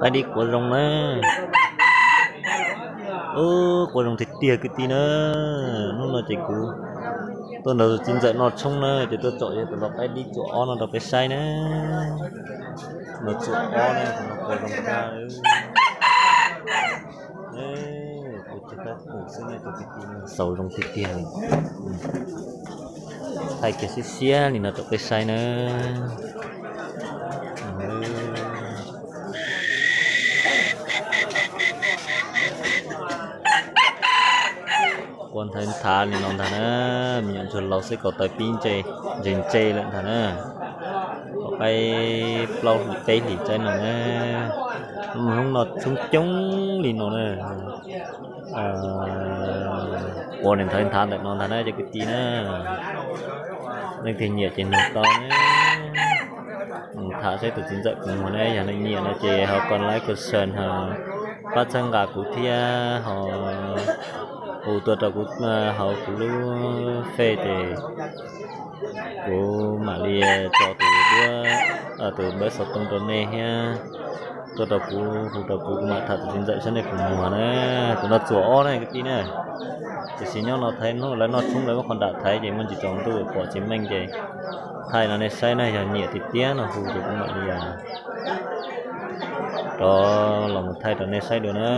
Qaib dib quav zoo na. Quav zoo tiag tiag kwv tij na. Hnub no ces kuv tuaj nrog tus txiv ntxawm noj tshoob na, ces tuaj tsom tus lau qaib dib txuas ob no rau peb saib na. No txuas ob na, no quav zoo tag. Kuv tsis qab pum xwb ne, tus kwv tij no xaus zoo tiag tiag. Thaij kiag siab siab li no rau peb saib na. Quav nthav nthav li no ntag na, me nyuam ntsuag laus xwb kaus taw pib ntse ntse ntse lawm ntag na. Qaib plaub hlis peb hlis tsaib no na, hnub no tshoob coob li no na. Quav nthav nthav ntawm no ntag na cov kwv tij na. Leej twg nyiam ces nug tau na. Tham saib tus txiv ntxawm kuv muag na, yog leej nyiam no ces ho comment like, comment share, ho pab txhawb nqa kuv thiab ho hu tuaj rau kuv hauv kuv lub Face ces kuv mam li tso tus duab, tus npawb xov tooj rau nej thiab. Tuaj rau kuv, hu rau kuv, kuv mam tham tus txiv ntxawm saib nej puas muag na. Tus no txuas ob na kwv tij na. Tiam sis nyob no Thaib hnub lawv noj tshoob lawv muab qhov nram thaiv ces muaj ntsis tsaus ntuj pom tsis meej ces thaij no nej saib na, yog nyiam tiag tiag no hu ces kuv mam li rov los mus thaij rau nej saib dua na.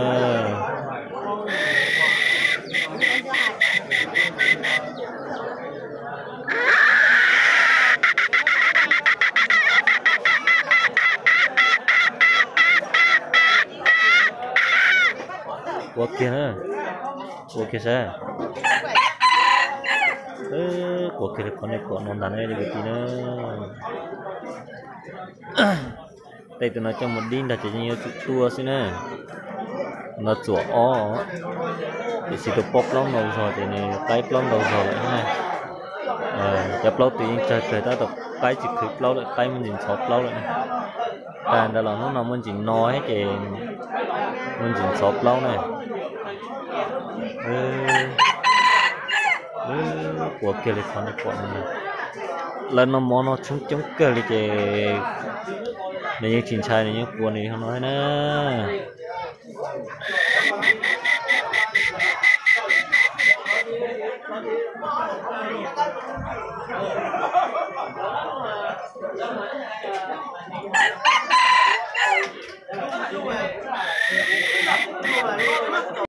Quav kiag na, quav kiag sab. Quav kiag li qhov nej pom no ntag na cov kwv tij na. Tej tus no coj mus dib nrog ces yeej yuav tsum tua xwb na. No txuas ob, tiam sis tus poj plaub ntau zog ces nws qaib plaub ntau zog lawm na. Cov plaub twg yeej tsawg kawg tab tus qaib tsis khwv plaub lawm, qaib muaj ntsis ntxhov plaub lawm. Tag ntawd los hnub no muaj ntsis no thiab ces muaj ntsis ntxhov plaub na. Quav kiag li qhov nej pom no. Lawv noj mov noj tshoob coob kawg li ces nws yeej tsis ntshai, nws yeej quav nws hauv no thiab na.